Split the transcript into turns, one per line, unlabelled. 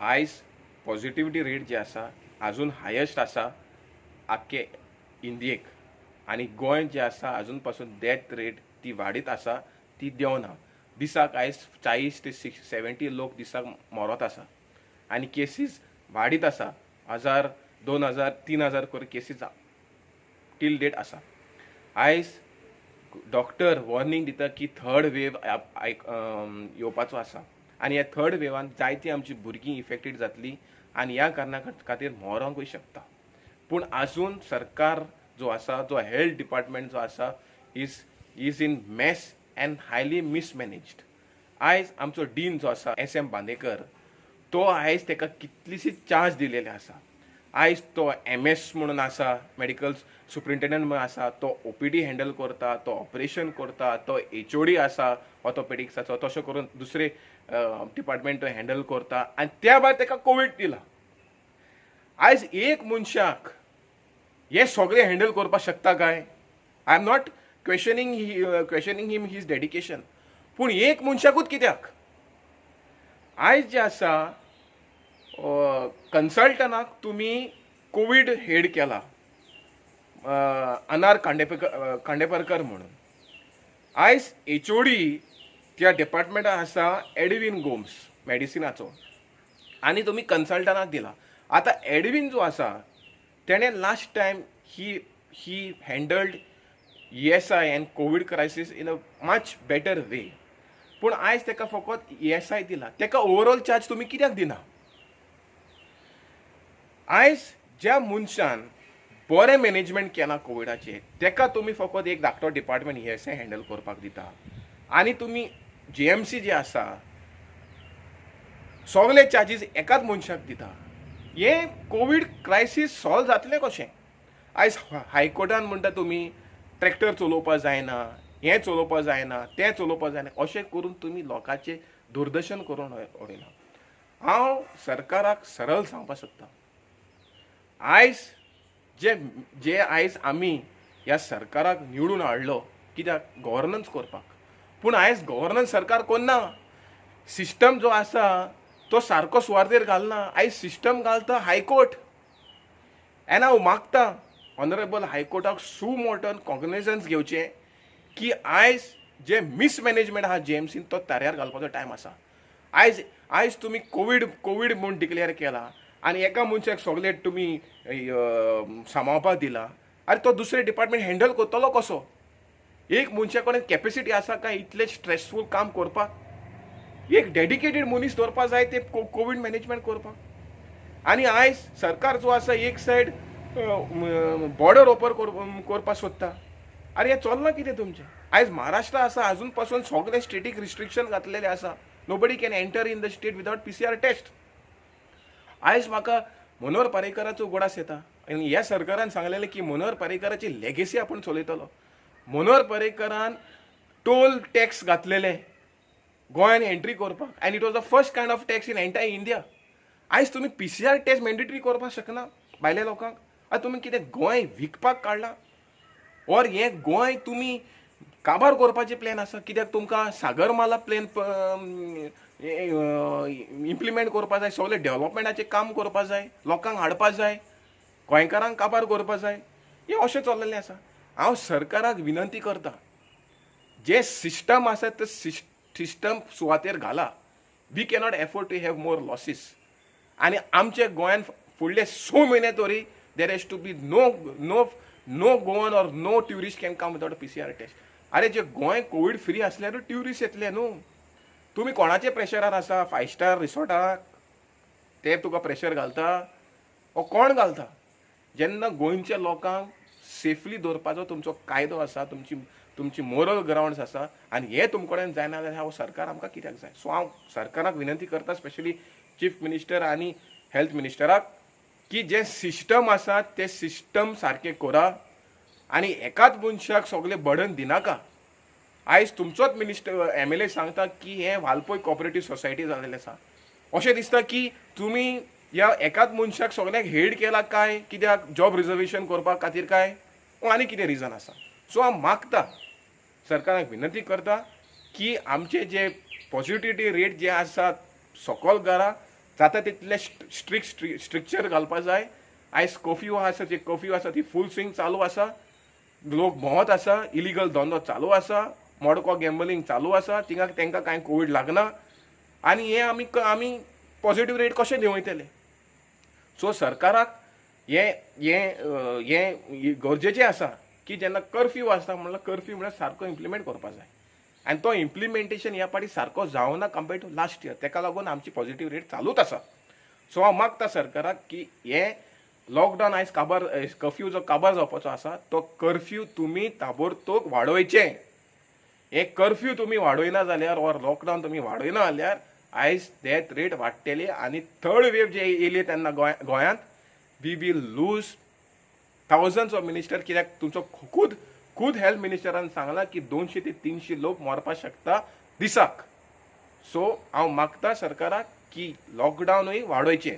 आयज positivity rate जे आसा आजून हायस्ट आसा आख्खे इंडियेक आनी गोंय जें आसा आजून पासून डेथ रेट ती वाडीत आसा, ती देंवना. दिसाक आयज 40 ते 70 लोक दिसाक मरत आसा आनी केसीस वाडीत आसा. 1000, 2000, 3000 करून केसीस टील डेट आसा. आयज डॉक्टर वॉर्निंग दिता की थर्ड वेव येवपाचो आसा आनी ह्या थर्ड वेवान जायतीं आमची भुरगीं इफेक्टेड जातलीं आनी ह्या कारणा खातीर मरोंकूय शकता. पूण आजून सरकार जो आसा, जो हेल्थ डिपार्टमेंट जो आसा, is in mess and highly mismanaged. आयज आमचो डीन जो आसा, एस एम बांदेकर, तो आयज ताका कितलीशीच चार्ज दिलेले आसा. आयज तो एमएस म्हणून आसा, मेडिकल सुप्रिंटेंडंट म्हणून आसा, तो ओपीडी हँडल करता, तो ऑपरेशन करता, तो एचओडी आसा ऑर्थोपेडिक्साचो, तशें करून दुसरे डिपार्टमेंट तो हँडल करता आनी त्या भायर ताका कोवीड दिला. आयज एक मनशाक हे सगळें हँडल करपाक शकता काय? I am not questioning him, his dedication, पूण एक मनशाकूच कित्याक? आयज जे आसा, कन्सल्टनाक तुमी कोवीड हेड केला, अनार खांडेपारकर म्हणून. आयज एचओडी त्या डिपार्टमेंटान आसा एडवीन गोम्स मेडिसिनाचो आनी तुमी कन्सल्टनाक दिला. आतां एडवीन जो आसा, तेणें last time he handled ESI and Covid crisis in a much better way, पूण आयज ताका फकत ईएसआय दिला. ताका ओवरऑल चार्ज तुमी कित्याक दिना? आयज ज्या मनशान बरें मॅनेजमेंट केलां कोविडाचें, ताका तुमी फकत एक धाकटो डिपार्टमेंट ईएसआय हँडल करपाक दिता आनी तुमी जीएमसी जे आसा सगळे चार्जीस एकाच मनशाक दिता. हें कोवीड क्रायसीस सॉल्व जातलें कशें? आयज हायकोर्टान म्हणटा तुमी ट्रॅक्टर चलोवपाक जायना, हें चलोवपाक जायना, तें चलोवपाक जायना. अशें करून तुमी लोकांचें दुर्दर्शन करून उडयलां. हांव सरकाराक सरळ सांगपाक सोदतां, आयज जे जे आयज आमी ह्या सरकाराक निवडून हाडलो कित्याक? गव्हर्नन्स करपाक. पूण आयज गव्हर्नन्स सरकार कोन्ना, सिस्टम जो आसा तो सारको सुवातेर घालना. आयज सिस्टम घालता हायकोर्ट. एन्ड हांव मागता ऑनरेबल हायकोर्टाक सु मोटो कॉग्निजन्स घेवचें की आयज जे मिसमॅनेजमेंट आहा जीएमसीन, तो ताऱ्यार घालपाचो टायम आसा. आयज तुमी कोवीड म्हूण डिक्लेअर केला आनी एका मनशाक सगळे तुमी सांबाळपाक दिला. आरे, तो दुसरे डिपार्टमेंट हँडल करतलो कसो? एक मनशा कडेन कॅपेसिटी आसा काय इतलें स्ट्रेसफूल काम करपाक? एक डेडिकेटेड मनीस दवरपा जाय ते कोवीड मॅनेजमेंट करपाक. आनी आयज सरकार जो आसा, एक सायड बॉर्डर ओपन करपाक सोदता. आरे, हें चल्लां कितें तुमचें? आयज महाराष्ट्र आसा, अजून पासून सगळे स्टेटीक रिस्ट्रिक्शन घातलेले आसा. Nobody can enter in the state without PCR test. आयज म्हाका मनोहर पर्रीकराचो उगडास येता आनी ह्या सरकारान सांगलेलें की मनोहर पर्रीकराची लेगेसी आपूण चलयतलो. मनोहर पर्रीकरान टोल टॅक्स घातलेले गोंयान एंट्री करपाक and it was the first kind of tax in entire India. आयज तुमी पीसीआर टेस्ट मॅन्डेटरी करपाक शकना भायल्या लोकांक. आतां तुमी कितें गोंय विकपाक काडलां ऑर हें गोंय तुमी काबार करपाचें प्लॅन आसा? कित्याक तुमकां सागरमाला प्लॅन इम्प्लिमेंट करपा जाय, सगळें डेव्हलपमेंटाचें काम करपा जाय, लोकांक हाडपा जाय, गोंयकारांक काबार करपा जाय. हें अशें चल्लेलें आसा. हांव सरकाराक विनंती करता, जे सिस्टम आसा ते सिस्टम सुवातेर घाला. We cannot afford to have more losses. आनी आमच्या गोंयान फुडले 6 म्हयने तरी there has to be no Goan or no tourist can come without a PCR test. अरे, जे गोंय कोवीड फ्री आसल्यारूय ट्युरिस्ट येतले न्हू. तुमी कोणाचे प्रेशरार आसा? फायव स्टार रिसॉर्टाक ते तुका प्रेशर घालता ओ कोण घालता? जेन्ना गोंयच्या लोकांक सेफली दवरपाचो तुमचो कायदो आसा, तुमची मोरल ग्रावंड्स आसा आनी हे तुम कडेन जायना जाल्यार हांव सरकार आमकां कित्याक जाय? सो हांव सरकाराक विनंती करता, स्पेशली चीफ मिनिस्टर आनी हेल्थ मिनिस्टराक, की जें सिस्टम आसा तें सिस्टम सारकें करा आनी एकाच मनशाक सगळें बर्डन दिनाका. आयज तुमचोच मिनिस्टर, एमएलए सांगता की हें वालपोय कॉपरेटीव सोसायटी जालेलें आसा. अशें दिसता की तुमी ह्या एकाच मनशाक सगळ्याक हेड केला काय कित्याक? जॉब रिजर्वेशन करपा खातीर काय आनी कितें रिजन आसा? सो हांव मागता, सरकाराक विनंती करता की आमचे जे पॉझिटिविटी रेट जे आसा सकल करा. जाता तितले स्ट्रिक्ट स्ट्रिक्चर घालपा जाय. आयज कर्फ्यू आसा, जी कर्फ्यू आसा ती फूल स्विंग चालू आसा. लोक भोंवत आसा, इलिगल धंदो चालू आसा, मडको गॅम्बलिंग चालू आसा. थिंगा तांकां कांय कोवीड लागना आनी हें आमी पॉझिटीव रेट कशें देंवयतले? सो सरकाराक हें हें हें गरजेचें आसा की जेन्ना कर्फ्यू आसता म्हणल्यार, कर्फ्यू म्हणल्यार सारको इम्प्लिमेंट करपा जाय आनी तो इम्प्लिमेंटेशन ह्या फावटी सारको जावना कंपेर्ड टू लास्ट इयर. तेका लागून आमची पॉझिटीव रेट चालूच आसा. सो हांव मागता सरकाराक की हें लॉकडावन आयज काबार, कर्फ्यू जो काबार जावपाचो आसा, तो कर्फ्यू तुमी ताबडतोब वाडोवचें. हे कर्फ्यू तुमी वाडयना जाल्यार ऑर लॉकडावन तुमी वाडयना जाल्यार आयज डेथ रेट वाडटली आनी थर्ड वेव जे येयली तेन्ना गोंयांत we will lose thousands of minister, कित्याक तुमचो खूद खूद हेल्थ मिनिस्टरान सांगला की 200 ते 300 लोक मरपाक शकता दिसाक. सो हांव मागता सरकाराक की लॉकडावनूय वाडोवचें.